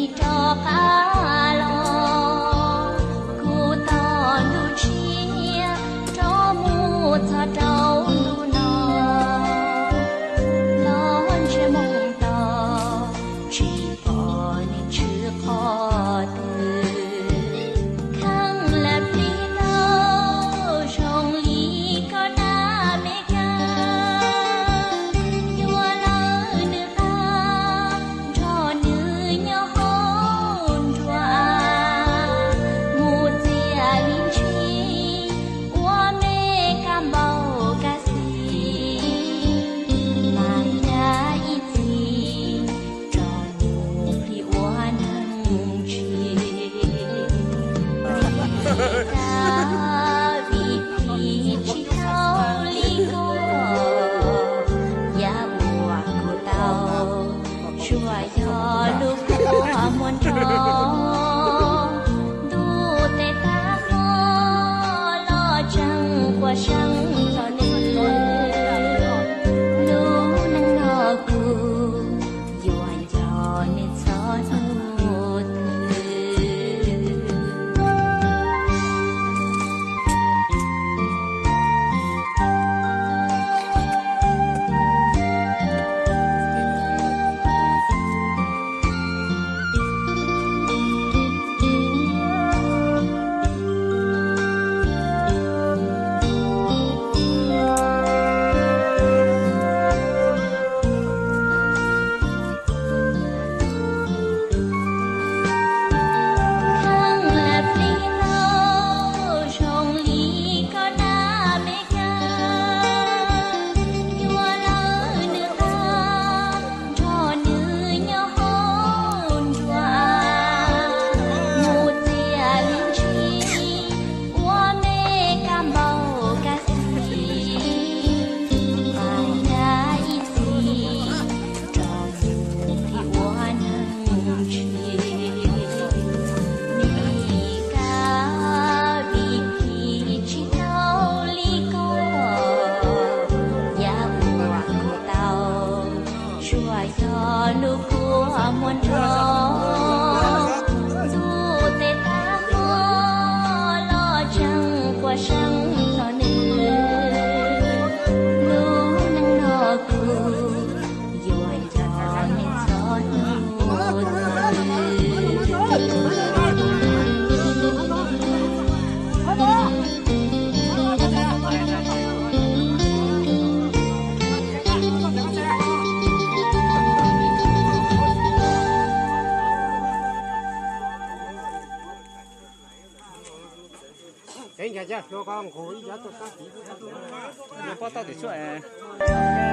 Rov qab los kuv tos ntu tshiab rov mus txog rau ntu no, los ntsiag mus tos tsis pom nws tshwm qhov twg. Kheej lawm plig tau zoo li koj dab me kab, yuav lawv nws qab nrog nws nyob hauv nruas, mus txias li ntshis ua me kab npau kab xis, mas yog ib txhis rov mus plig ua neeg tshis. Vim li cas, vim li tsis tau li koj, yav uas kuv tau tsuas yog lub kua muag nrog ntuj tes tag hmo los tseem quaj seev txog nws. Lub neej no kuv yuav nco nws txog hnub twg. Kheej lawm plig tau zoo li koj dab me kab, yuav lawv nws qab nrog nws nyob hauv nruas, mus txias li ntshis ua me kab npau kab xis, mas yog ib txhis rov mus plig ua neeg tshis. Vim li cas, vim li tsis tau li koj, yav uas kuv tau tsuas yog lub kua muag nrog ntuj tes tag hmo los tseem quaj seev txog nws. Lub neej no kuv yuav nco nws txog hnub twg. Peb nkag caj hlua ko nqus ib cov tuaj kab tiv, pob tauj tim tsuaj.